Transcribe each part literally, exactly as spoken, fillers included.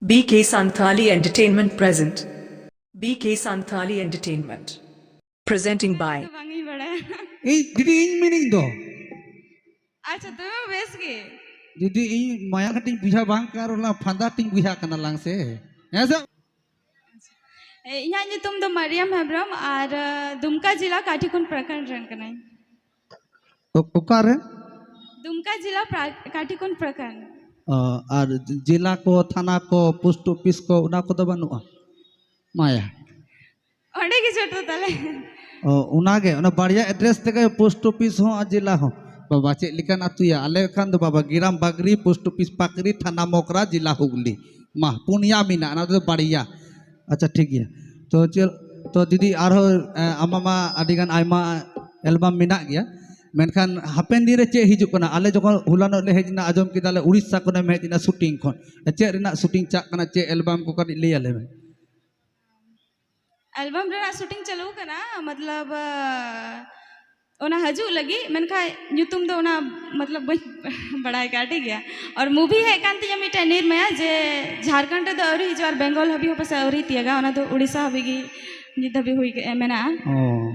B K Santhali Entertainment present. B K Santhali Entertainment. Presenting by. ᱫᱚ ᱵᱟᱝ ᱤᱧ ᱵᱟᱲᱟᱭᱟ᱾ ᱤᱧ, ᱫᱤᱫᱤ, ᱤᱧ ᱢᱤᱱᱟᱹᱧ ᱫᱚ᱾ ᱟᱪᱪᱷᱟ, ᱛᱚᱵᱮ ᱢᱟ ᱵᱮᱥ ᱜᱮ᱾ ᱫᱤᱫᱤ, ᱤᱧ ᱢᱟᱭᱟ ᱠᱟᱹᱴᱤᱡ ᱵᱩᱡᱷᱟᱹᱣ ᱵᱟᱝ ᱠᱟᱨ ᱚᱱᱟ ᱯᱷᱟᱸᱫᱟ ᱴᱤᱧ ᱵᱩᱡᱷᱟᱹᱜ ᱠᱟᱱᱟ ᱞᱟᱝ ᱥᱮ᱾ ᱦᱮᱸ ᱥᱮ? ᱮ, ᱤᱧᱟᱹᱜ ᱧᱩᱛᱩᱢ ᱫᱚ ᱢᱟᱨᱤᱭᱟᱢ ᱦᱮᱢᱵᱨᱚᱢ ᱟᱨ, ᱟ, ᱫᱩᱢᱠᱟ ᱡᱮᱞᱟ ᱠᱟᱴᱷᱤᱠᱩᱱ ᱯᱨᱚᱠᱷᱚᱸᱰ ᱨᱮᱱ ᱠᱟᱹᱱᱟᱹᱧ᱾ ᱚ-, ᱚᱠᱟᱨᱮ? ᱫᱩᱢᱠᱟ ᱡᱮᱞᱟ ᱯᱨᱟ-, ᱠᱟᱴᱷᱤᱠᱩᱱ ᱯᱨᱚᱠᱷᱚᱸᱰ᱾ ᱚ, ᱟᱨ ᱡᱮᱞᱟ ᱠᱚ, ᱛᱷᱟᱱᱟ ᱠᱚ, ᱯᱳᱥᱴ ᱚᱯᱷᱤᱥ ᱠᱚ, ᱚᱱᱟ ᱠᱚᱫᱚ ᱵᱟᱹᱱᱩᱜᱼᱟ? ᱢᱟᱭᱟ᱾ ᱚᱸᱰᱮ ᱜᱮ ᱡᱚᱛᱚ ᱛᱟᱞᱮ᱾ ᱚ, ᱚᱱᱟᱜᱮ, ᱚᱱᱟ ᱵᱟᱨᱭᱟ ᱮᱰᱨᱮᱥ ᱛᱮᱜᱮ ᱯᱳᱥᱴ ᱚᱯᱷᱤᱥ ᱦᱚᱸ ᱟᱨ ᱡᱮᱞᱟ ᱦᱚᱸ᱾ ᱵᱟᱵᱟ, ᱪᱮᱫ ᱞᱮᱠᱟᱱ ᱟᱹᱛᱩᱭᱟ? ᱟᱞᱮ ᱠᱷᱟᱱ ᱫᱚ ᱵᱟᱵᱟ, ᱜᱨᱟᱢ ᱵᱟᱜᱽᱨᱤ, ᱯᱳᱥᱴ ᱚᱯᱷᱤᱥ ᱯᱟᱠᱨᱤ, ᱛᱷᱟᱱᱟ ᱢᱚᱠᱨᱟ, ᱡᱮᱞᱟ ᱦᱩᱜᱽᱞᱤ᱾ ᱢᱟ, ᱯᱩᱱᱭᱟ ᱢᱮᱱᱟᱜᱼᱟ, ᱚᱱᱟ ᱫᱚ ᱵᱟᱨᱭᱟ᱾ ᱟᱪᱪᱷᱟ, ᱴᱷᱤᱠ ᱜᱮᱭᱟ᱾ ᱛᱚ ᱪᱮᱫ, ᱛᱚ ᱫᱤᱫᱤ, ᱟᱨᱦᱚᱸ, ᱮ, ᱟᱢᱟᱜ ᱢᱟ ᱟᱹᱰᱤᱜᱟᱱ ᱟᱭᱢᱟ ᱮᱞᱵᱟᱢ ᱢᱮᱱᱟᱜ ᱜᱮᱭᱟ, ᱢᱮᱱᱠᱷᱟᱱ ᱦᱟᱯᱮᱱ ᱫᱤᱱ ᱨᱮ ᱪᱮᱫ ᱦᱤᱡᱩᱜ ᱠᱟᱱᱟ? ᱟᱞᱮ ᱡᱚᱠᱷᱚᱱ ᱦᱚᱞᱟᱱᱚᱜ ᱞᱮ ᱦᱮᱡ ᱮᱱᱟ, ᱟᱸᱡᱚᱢ ᱠᱮᱫᱟᱞᱮ ᱩᱲᱤᱥᱥᱟ ᱠᱷᱚᱱᱮᱢ ᱦᱮᱡ ᱮᱱᱟ ᱥᱩᱴᱤᱝ ᱠᱷᱚᱱ᱾ ᱪᱮᱫ ᱨᱮᱱᱟᱜ ᱥᱩᱴᱤᱝ ᱪᱟᱜ ᱠᱟᱱᱟ? ᱪᱮᱫ ᱮᱞᱵᱟᱢ ᱠᱚ ᱠᱟᱹᱴᱤᱡ ᱞᱟᱹᱭ ᱟᱞᱮ ᱢᱮ᱾ ᱮᱞᱵᱟᱢ ᱨᱮᱱᱟᱜ ᱥᱩᱴᱤᱝ ᱪᱟᱹᱞᱩ ᱠᱟᱱᱟ, ᱢᱚᱛᱞᱚᱵ, ᱟ, ᱚᱱᱟ ᱦᱤᱡᱩᱜ ᱞᱟᱹᱜᱤᱫ, ᱢᱮᱱᱠᱷᱟᱱ ᱧᱩᱛᱩᱢ ᱫᱚ ᱚᱱᱟ, ᱢᱚᱛᱞᱚᱵ, ᱵᱟᱹᱧ ᱵᱟᱲᱟᱭ ᱠᱟᱜᱼᱟ, ᱴᱷᱤᱠ ᱜᱮᱭᱟ᱾ ᱟᱨ ᱢᱩᱵᱷᱤ ᱦᱮᱡ ᱠᱟᱱ ᱛᱤᱧᱟ ᱢᱤᱫᱴᱮᱱ ᱱᱤᱨᱢᱟᱭᱟ, ᱡᱮ ᱡᱷᱟᱲᱠᱷᱚᱸᱰ ᱨᱮᱫᱚ ᱟᱹᱣᱨᱤ ᱦᱤᱡᱩᱜᱼᱟ ᱟᱨ ᱵᱮᱝᱜᱚᱞ ᱦᱟᱹᱵᱤᱡ ᱦᱚᱸ ᱯᱟᱥᱮᱡ ᱟᱹᱣᱨᱤ ᱛᱤᱭᱟᱜᱟ, ᱚᱱᱟ ᱫᱚ ᱩᱲᱤᱥᱥᱟ ᱦᱟᱹᱵᱤᱡ ᱜᱮ ᱱᱤᱛ ᱦᱟᱹᱵᱤᱡ ᱦᱩᱭ ᱠᱟ-, ᱢᱮᱱᱟᱜᱼᱟ᱾ ᱚ,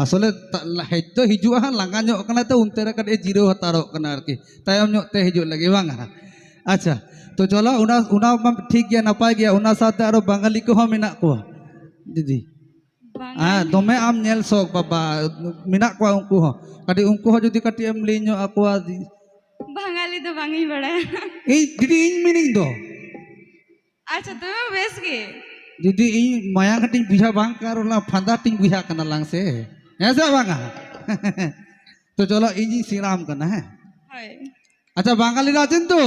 ᱟᱥᱚᱞᱮ ᱛᱟ-, ᱦᱮᱡ ᱫᱚ ᱦᱤᱡᱩᱜᱼᱟ ᱦᱟᱸᱜ, ᱞᱟᱸᱜᱟ ᱧᱚᱜ ᱠᱟᱱᱟᱭ ᱛᱚ, ᱚᱱᱛᱮ ᱨᱮ ᱠᱟᱹᱴᱤᱡ ᱮ ᱡᱤᱨᱟᱹᱣ ᱦᱟᱛᱟᱲᱚᱜ ᱠᱟᱱᱟ ᱟᱨᱠᱤ, ᱛᱟᱭᱚᱢ ᱧᱚᱜ ᱛᱮ ᱦᱤᱡᱩᱜ ᱞᱟᱹᱜᱤᱫ, ᱵᱟᱝ ᱦᱟᱸᱜ? ᱟᱪᱪᱷᱟ, ᱛᱚ ᱪᱚᱞᱚ, ᱚᱱᱟ, ᱚᱱᱟ ᱢᱟ ᱴᱷᱤᱠ ᱜᱮᱭᱟ, ᱱᱟᱯᱟᱭ ᱜᱮᱭᱟ, ᱚᱱᱟ ᱥᱟᱶᱛᱮ ᱟᱨᱚ ᱵᱟঙᱟᱞᱤ ᱠᱚᱦᱚᱸ ᱢᱮᱱᱟᱜ ᱠᱚᱣᱟ ᱫᱤᱫᱤ᱾ ᱵᱟᱝᱜᱟᱞᱤ᱾ ᱦᱮᱸ, ᱫᱚᱢᱮ ᱟᱢ ᱧᱮᱞ ᱥᱚᱠ ᱵᱟᱵᱟ, ᱢᱮᱱᱟᱜ ᱠᱚᱣᱟ ᱩᱱᱠᱩ ᱦᱚᱸ᱾ ᱠᱟᱹᱴᱤᱡ ᱩᱱᱠᱩ ᱦᱚᱸ ᱡᱩᱫᱤ ᱠᱟᱹᱴᱤᱡ ᱮᱢ ᱞᱟᱹᱭ ᱧᱚᱜ ᱟᱠᱚᱣᱟ᱾ ᱵᱟᱝᱜᱟᱞᱤ ᱫᱚ ᱵᱟᱝ ᱤᱧ ᱵᱟᱲᱟᱭᱟ᱾ ᱤᱧ, ᱫᱤᱫᱤ, ᱤᱧ ᱢᱤᱱᱟᱹᱧ ᱫᱚ᱾ ᱟᱪᱪᱷᱟ, ᱛᱚᱵᱮ ᱢᱟ ᱵᱮᱥ ᱜᱮ᱾ ᱫᱤᱫᱤ, ᱤᱧ ᱢᱟᱭᱟ ᱠᱟᱹᱴᱤᱡ ᱵᱩᱡᱷᱟᱹᱣ ᱵᱟᱝ ᱠᱟᱨ ᱚᱱᱟ ᱯᱷᱟᱸᱫᱟ ᱴᱤᱧ ᱵᱩᱡᱷᱟᱹᱜ ᱠᱟᱱᱟ ᱞᱟᱝ ᱥᱮ᱾ ᱦᱮᱸ ᱥᱮ ᱵᱟᱝᱟ? ᱛᱚ ᱪᱚᱞᱚ, ᱤᱧᱤᱧ ᱥᱮᱬᱟᱢ ᱠᱟᱱᱟ, ᱦᱮᱸ? ᱦᱳᱭ᱾ ᱟᱪᱪᱷᱟ, ᱵᱟᱝᱜᱟᱞᱤ ᱨᱟᱡᱮᱱᱫᱩ,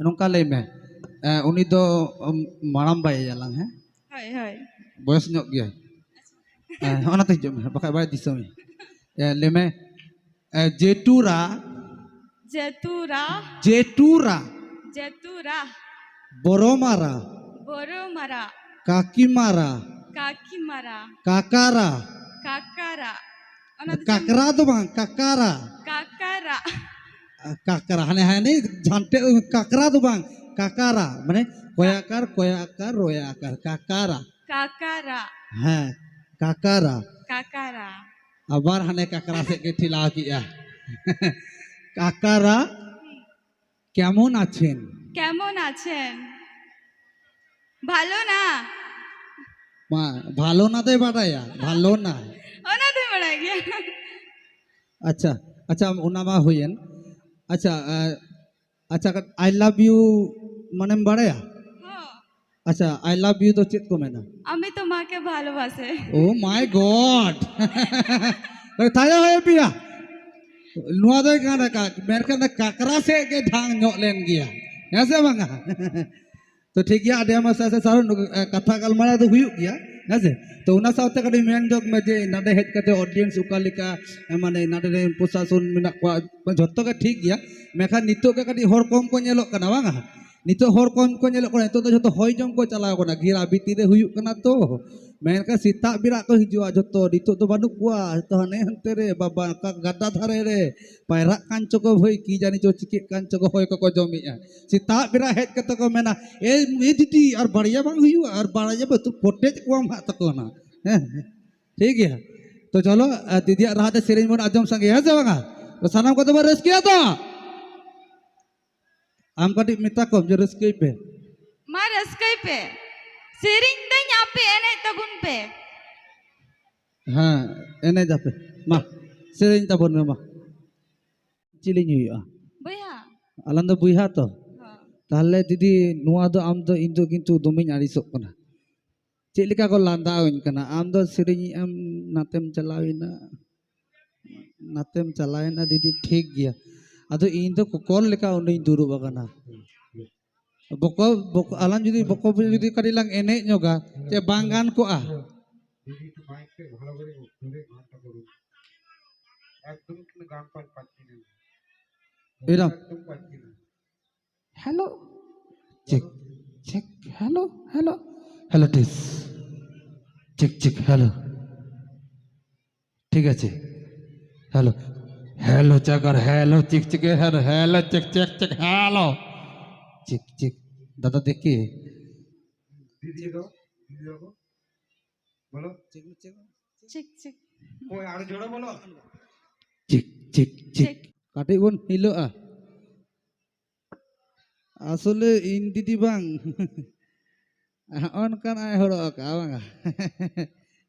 ᱱᱚᱝᱠᱟ ᱞᱟᱹᱭ ᱢᱮ, ᱮ, ᱩᱱᱤ ᱫᱚ, ᱩᱢ, ᱢᱟᱲᱟᱢ ᱵᱟᱭ ᱮᱭᱟᱞᱟᱝ, ᱦᱮᱸ? ᱦᱳᱭ, ᱦᱳᱭ᱾ ᱵᱚᱭᱚᱥ ᱧᱚᱜ ᱜᱮᱭᱟᱭ᱾ ᱮ, ᱚᱱᱟᱛᱮ ᱦᱤᱡᱩᱜ ᱢᱮ, ᱵᱟᱠᱷᱟᱡ ᱵᱟᱭ ᱫᱤᱥᱟᱹ ᱢᱮᱭᱟ᱾ ᱮ, ᱞᱟᱹᱭ ᱢᱮ, ᱮ, ᱡᱮᱴᱩᱨᱟ᱾ ᱡᱮᱛᱩᱨᱟ᱾ ᱡᱮᱴᱩᱨᱟ᱾ ᱡᱮᱛᱩᱨᱟ᱾ ᱵᱚᱨᱚᱢᱟᱨᱟ᱾ ᱵᱚᱨᱚᱢᱟᱨᱟ᱾ ᱠᱟᱠᱤᱢᱟᱨᱟ᱾ ᱠᱟᱠᱤᱢᱟᱨᱟ᱾ ᱠᱟᱠᱟᱨᱟ᱾ ᱠᱟᱠᱟᱨᱟ᱾ ᱚᱱᱟ ᱫᱚ ᱪᱮᱫ? ᱠᱟᱠᱨᱟ ᱫᱚ ᱵᱟᱝ, ᱠᱟᱠᱟᱨᱟ᱾ ᱠᱟᱠᱟᱨᱟ᱾ ᱠᱟᱠᱨᱟ, ᱦᱟᱱᱮ, ᱦᱟᱱᱮ ᱡᱷᱟᱱᱴᱮ, ᱠᱟᱠᱨᱟ ᱫᱚ ᱵᱟᱝ, ᱠᱟᱠᱟᱨᱟ, ᱢᱟᱱᱮ ᱠᱚᱭᱟᱠᱟᱨ, ᱠᱚᱭᱟᱠᱟᱨ, ᱨᱚᱭᱟᱠᱟᱨ, ᱠᱟᱠᱟᱨᱟ᱾ ᱠᱟᱠᱟᱨᱟ᱾ ᱦᱮᱸ, ᱠᱟᱠᱟᱨᱟ᱾ ᱠᱟᱠᱟᱨᱟ᱾ ᱟᱵᱟᱨ ᱦᱟᱱᱮ ᱠᱟᱠᱨᱟ ᱥᱮᱫ ᱜᱮ ᱴᱷᱮᱞᱟᱣ ᱠᱮᱜᱼᱟ᱾ ᱠᱟᱠᱟᱨᱟ, ᱠᱮᱢᱚᱱ ᱟᱪᱷᱮᱱ? কেমন আছেন? ভালো না? ᱢᱟ, ᱵᱷᱟᱞᱚ ᱱᱟ ᱫᱚᱭ ᱵᱟᱰᱟᱭᱟ, ᱵᱷᱟᱞᱚ ᱱᱟ᱾ ᱚᱱᱟ ᱫᱚᱭ ᱵᱟᱲᱟᱭ ᱜᱮᱭᱟ᱾ ᱟᱪᱪᱷᱟ, ᱟᱪᱪᱷᱟ, ᱚᱱᱟ ᱢᱟ ᱦᱩᱭᱮᱱ᱾ ᱟᱪᱪᱷᱟ, ᱟᱪᱪᱷᱟ, I love you ᱢᱟᱱᱮᱢ ᱵᱟᱲᱟᱭᱟ? ᱦᱚᱸ᱾ ᱟᱪᱪᱷᱟ, I love you ᱫᱚ ᱪᱮᱫ ᱠᱚ ᱢᱮᱱᱟ? আমি তোমাকে ভালোবাসি। Oh my God! ᱛᱟᱭᱟ ᱦᱚᱭ ᱯᱮᱭᱟ᱾ ᱱᱚᱣᱟ ᱫᱚ ᱠᱟᱱᱟ ᱠᱟ-, ᱢᱮᱱᱠᱷᱟᱱ ᱫᱚ ᱠᱟᱠᱨᱟ ᱥᱮᱫ ᱜᱮ ᱰᱷᱟᱝ ᱧᱚᱜ ᱞᱮᱱ ᱜᱮᱭᱟ᱾ ᱦᱮᱸ ᱥᱮ ᱵᱟᱝᱟ? ᱛᱚ ᱴᱷᱤᱠ ᱜᱮᱭᱟ, ᱟᱹᱰᱤ ᱟᱭᱢᱟ ᱥᱟᱭ ᱥᱟᱭ ᱥᱟᱨᱦᱟᱣ᱾ ᱱᱩᱠᱩ, ᱮ, ᱠᱟᱛᱷᱟ ᱜᱟᱞᱢᱟᱨᱟᱣ ᱫᱚ ᱦᱩᱭᱩᱜ ᱜᱮᱭᱟ, ᱦᱮᱸ ᱥᱮ? ᱛᱚ ᱚᱱᱟ ᱥᱟᱶᱛᱮ ᱠᱟᱹᱴᱤᱡ ᱢᱮᱱ ᱡᱚᱜ ᱢᱮ ᱡᱮ ᱱᱚᱰᱮ ᱦᱮᱡ ᱠᱟᱛᱮ audience ᱚᱠᱟ ᱞᱮᱠᱟ, ᱮ, ᱢᱟᱱᱮ ᱱᱚᱰᱮ ᱨᱮᱱ ᱯᱨᱚᱥᱟᱥᱚᱱ ᱢᱮᱱᱟᱜ ᱠᱚᱣᱟ, ᱡᱷᱚᱛᱚ ᱜᱮ ᱴᱷᱤᱠ ᱜᱮᱭᱟ, ᱢᱮᱱᱠᱷᱟᱱ ᱱᱤᱛᱚᱜ ᱜᱮ ᱠᱟᱹᱴᱤᱡ ᱦᱚᱲ ᱠᱚᱢ ᱠᱚ ᱧᱮᱞᱚᱜ ᱠᱟᱱᱟ, ᱵᱟᱝᱟ? ᱱᱤᱛᱚᱜ ᱦᱚᱲ ᱠᱚᱢ ᱠᱚ ᱧᱮᱞᱚᱜ ᱠᱟᱱᱟ, ᱱᱤᱛᱚᱜ ᱫᱚ ᱡᱷᱚᱛᱚ ᱦᱚᱭ ᱡᱚᱢ ᱠᱚ ᱪᱟᱞᱟᱣ ᱠᱟᱱᱟ, ᱜᱷᱮᱨᱟ ᱵᱷᱤᱛᱤᱨ ᱨᱮ ᱦᱩᱭᱩᱜ ᱠᱟᱱᱟ ᱛᱚ᱾ ᱢᱮᱱᱠᱷᱟᱱ ᱥᱮᱛᱟᱜ ᱵᱮᱲᱟ ᱠᱚ ᱦᱤᱡᱩᱜᱼᱟ ᱡᱷᱚᱛᱚ, ᱱᱤᱛᱚᱜ ᱫᱚ ᱵᱟᱹᱱᱩᱜ ᱠᱚᱣᱟ, ᱡᱷᱚᱛᱚ ᱦᱟᱱᱮ ᱦᱟᱱᱛᱮ ᱨᱮ, ᱵᱟᱵᱟ ᱚᱠᱟ ᱜᱟᱰᱟ ᱫᱷᱟᱨᱮ ᱨᱮ ᱯᱟᱭᱨᱟᱜ ᱠᱟᱱ ᱪᱚ ᱠᱚ ᱵᱷᱟᱹᱭ, ᱠᱤ ᱡᱟᱹᱱᱤ ᱪᱚ ᱪᱤᱠᱟᱹᱜ ᱠᱟᱱ ᱪᱚ ᱠᱚ, ᱦᱚᱭ ᱠᱚᱠᱚ ᱡᱚᱢᱮᱜᱼᱟ᱾ ᱥᱮᱛᱟᱜ ᱵᱮᱲᱟ ᱦᱮᱡ ᱠᱟᱛᱮ ᱠᱚ ᱢᱮᱱᱟ, "ᱮ, ᱮ ᱫᱤᱫᱤ, ᱟᱨ ᱵᱟᱲᱭᱟ ᱵᱟᱝ ᱦᱩᱭᱩᱜᱼᱟ, ᱟᱨ ᱵᱟᱲᱭᱟ ᱵᱟᱹᱛᱩ ᱯᱚᱴᱮᱡ ᱠᱚᱣᱟᱢ ᱦᱟᱸᱜ ᱛᱟᱠᱚ ᱱᱟ᱾" ᱦᱮᱸ, ᱦᱮᱸ᱾ ᱴᱷᱤᱠ ᱜᱮᱭᱟ᱾ ᱛᱚ ᱪᱚᱞᱚ, ᱟᱨ ᱫᱤᱫᱤᱭᱟᱜ ᱨᱟᱦᱟ ᱛᱮ ᱥᱮᱨᱮᱧ ᱵᱚᱱ ᱟᱸᱡᱚᱢ ᱥᱟᱸᱜᱮᱭᱟ, ᱦᱮᱸ ᱥᱮ ᱵᱟᱝᱟ? ᱛᱚ ᱥᱟᱱᱟᱢ ᱠᱚᱛᱮ ᱵᱚᱱ ᱨᱟᱹᱥᱠᱟᱹᱭᱟ ᱛᱚ? ᱟᱢ ᱠᱟᱹᱴᱤᱡ ᱢᱮᱛᱟ ᱠᱚᱢ ᱡᱮ ᱨᱟᱹᱥᱠᱟᱹᱭ ᱯᱮ᱾ ᱢᱟ ᱨᱟᱹᱥᱠᱟᱹᱭ ᱯᱮ᱾ ᱥᱮᱨᱮᱧ ᱫᱟᱹᱧ, ᱟᱯᱮ ᱮᱱᱮᱡ ᱛᱟᱵᱚᱱ ᱯᱮ᱾ ᱦᱮᱸ, ᱮᱱᱮᱡ ᱟᱯᱮ᱾ ᱢᱟ, ᱥᱮᱨᱮᱧ ᱛᱟᱵᱚᱱ ᱢᱮ ᱢᱟ᱾ ᱪᱤᱞᱤᱧ ᱦᱩᱭᱩᱜᱼᱟ? ᱵᱚᱭᱦᱟ᱾ ᱟᱞᱟᱝ ᱫᱚ ᱵᱚᱭᱦᱟ ᱛᱚ? ᱦᱚᱸ᱾ ᱛᱟᱦᱞᱮ ᱫᱤᱫᱤ, ᱱᱚᱣᱟ ᱫᱚ ᱟᱢ ᱫᱚ, ᱤᱧ ᱫᱚ ᱠᱤᱱᱛᱩ ᱫᱚᱢᱮᱧ ᱟᱹᱲᱤᱥᱚᱜ ᱠᱟᱱᱟ᱾ ᱪᱮᱫ ᱞᱮᱠᱟ ᱠᱚ ᱞᱟᱸᱫᱟ ᱟᱹᱧ ᱠᱟᱱᱟ, "ᱟᱢ ᱫᱚ ᱥᱮᱨᱮᱧᱮᱜ ᱟᱢ, ᱱᱟᱛᱮᱢ ᱪᱟᱞᱟᱣᱮᱱᱟ, ᱱᱟᱛᱮᱢ ᱪᱟᱞᱟᱣᱮᱱᱟ ᱫᱤᱫᱤ, ᱴᱷᱤᱠ ᱜᱮᱭᱟ, ᱟᱫᱚ ᱤᱧ ᱫᱚ ᱠᱚᱠᱚᱨ ᱞᱮᱠᱟ ᱚᱸᱰᱮᱧ ᱫᱩᱲᱩᱵ ᱟᱠᱟᱱᱟ᱾" ᱵᱚᱠᱚ, ᱵᱚᱠᱚ, ᱟᱞᱟᱝ ᱡᱩᱫᱤ ᱵᱚᱠᱚ ᱡᱩᱫᱤ ᱠᱟᱹᱴᱤᱡ ᱞᱟᱝ ᱮᱱᱮᱡ ᱧᱚᱜᱟ, ᱪᱮ ᱵᱟᱝ ᱜᱟᱱ ᱠᱚᱜᱼᱟ? দিদি, একটু মাইকটা ভালো করে ধরে গানটা করুন। একদম কিন্তু গান পা-, পাচ্ছি না। এরম। একদম পাচ্ছি না। Hello, check, check, hello, hello, hello, test, check, check, hello, ঠিক আছে, হ্যালো, হ্যালো, চেক, আর hello, check, check, hello, hello, check, check, check, hello. Check check. ᱫᱟᱫᱟ ᱫᱮᱠᱷᱤ᱾ ᱫᱤᱫᱤ ᱫᱚ, ᱫᱤᱫᱤ ᱫᱚ ᱵᱚᱞᱚ᱾ Check check. ᱳᱭ ᱟᱨ ᱡᱳᱨᱮ ᱵᱚᱞᱚ᱾ Check check check. ᱠᱟᱹᱴᱤᱡ ᱵᱚᱱ ᱦᱤᱞᱟᱹᱜᱼᱟ᱾ ᱟᱥᱚᱞᱮ ᱤᱧ ᱫᱤᱫᱤ ᱵᱟᱝ, ᱦᱚᱸᱜᱼᱚ ᱱᱚᱝᱠᱟᱱ ᱟᱭ ᱦᱚᱲᱚᱜ ᱟᱠᱟᱫᱼᱟ ᱵᱟᱝᱟ᱾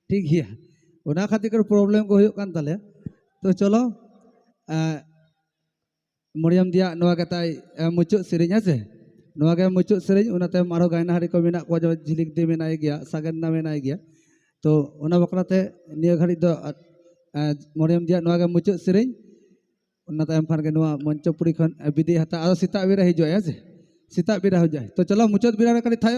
ᱴᱷᱤᱠ ᱜᱮᱭᱟ, ᱚᱱᱟ ᱠᱷᱟᱹᱛᱤᱨ ᱜᱮ ᱯᱨᱚᱵᱞᱮᱢ ᱠᱚ ᱦᱩᱭᱩᱜ ᱠᱟᱱ ᱛᱟᱞᱮᱭᱟ᱾ ᱛᱚ ᱪᱚᱞᱚ, ᱮᱸ, ᱢᱚᱨᱤᱭᱟᱢ ᱫᱤᱭᱟᱜ ᱱᱚᱣᱟ ᱜᱮ ᱛᱟᱭ, ᱮᱸ, ᱢᱩᱪᱟᱹᱫ ᱥᱮᱨᱮᱧ, ᱦᱮᱸ ᱥᱮ? ᱱᱚᱣᱟ ᱜᱮ ᱢᱩᱪᱟᱹᱫ ᱥᱮᱨᱮᱧ, ᱚᱱᱟ ᱛᱟᱭᱚᱢ ᱟᱨᱦᱚᱸ ᱜᱟᱭᱱᱟᱦᱟᱨᱤ ᱠᱚ ᱢᱮᱱᱟᱜ ᱠᱚᱣᱟ, ᱡᱮᱢᱚᱱ ᱡᱷᱤᱞᱤᱠ ᱫᱮ ᱢᱮᱱᱟᱭ ᱜᱮᱭᱟ, ᱥᱟᱜᱮᱱ ᱫᱟ ᱢᱮᱱᱟᱭ ᱜᱮᱭᱟ᱾ ᱛᱚ ᱚᱱᱟ ᱵᱟᱠᱷᱨᱟ ᱛᱮ ᱱᱤᱭᱟᱹ ᱜᱷᱟᱹᱲᱤᱡ ᱫᱚ, ᱮᱸ, ᱢᱚᱨᱤᱭᱟᱢ ᱫᱤᱭᱟᱜ ᱱᱚᱣᱟ ᱜᱮ ᱢᱩᱪᱟᱹᱫ ᱥᱮᱨᱮᱧ᱾ ᱚᱱᱟ ᱛᱟᱭᱚᱢ ᱠᱷᱟᱱ ᱜᱮ ᱱᱚᱣᱟ ᱢᱚᱧᱪᱚᱯᱩᱨᱤ ᱠᱷᱚᱱ ᱵᱤᱫᱟᱹᱭ ᱦᱟᱛᱟᱣ, ᱟᱫᱚ ᱥᱮᱛᱟᱜ ᱵᱮᱲᱟ ᱦᱤᱡᱩᱜᱼᱟᱭ, ᱦᱮᱸ ᱥᱮ? ᱥᱮᱛᱟᱜ ᱵᱮᱲᱟ ᱦᱤᱡᱩᱜᱼᱟᱭ᱾ ᱛᱚ ᱪᱚᱞᱚ, ᱢᱩᱪᱟᱹᱫ ᱵᱮᱲᱟ ᱨᱮ ᱠᱟᱹᱴᱤᱡ ᱛᱷᱟᱭᱚ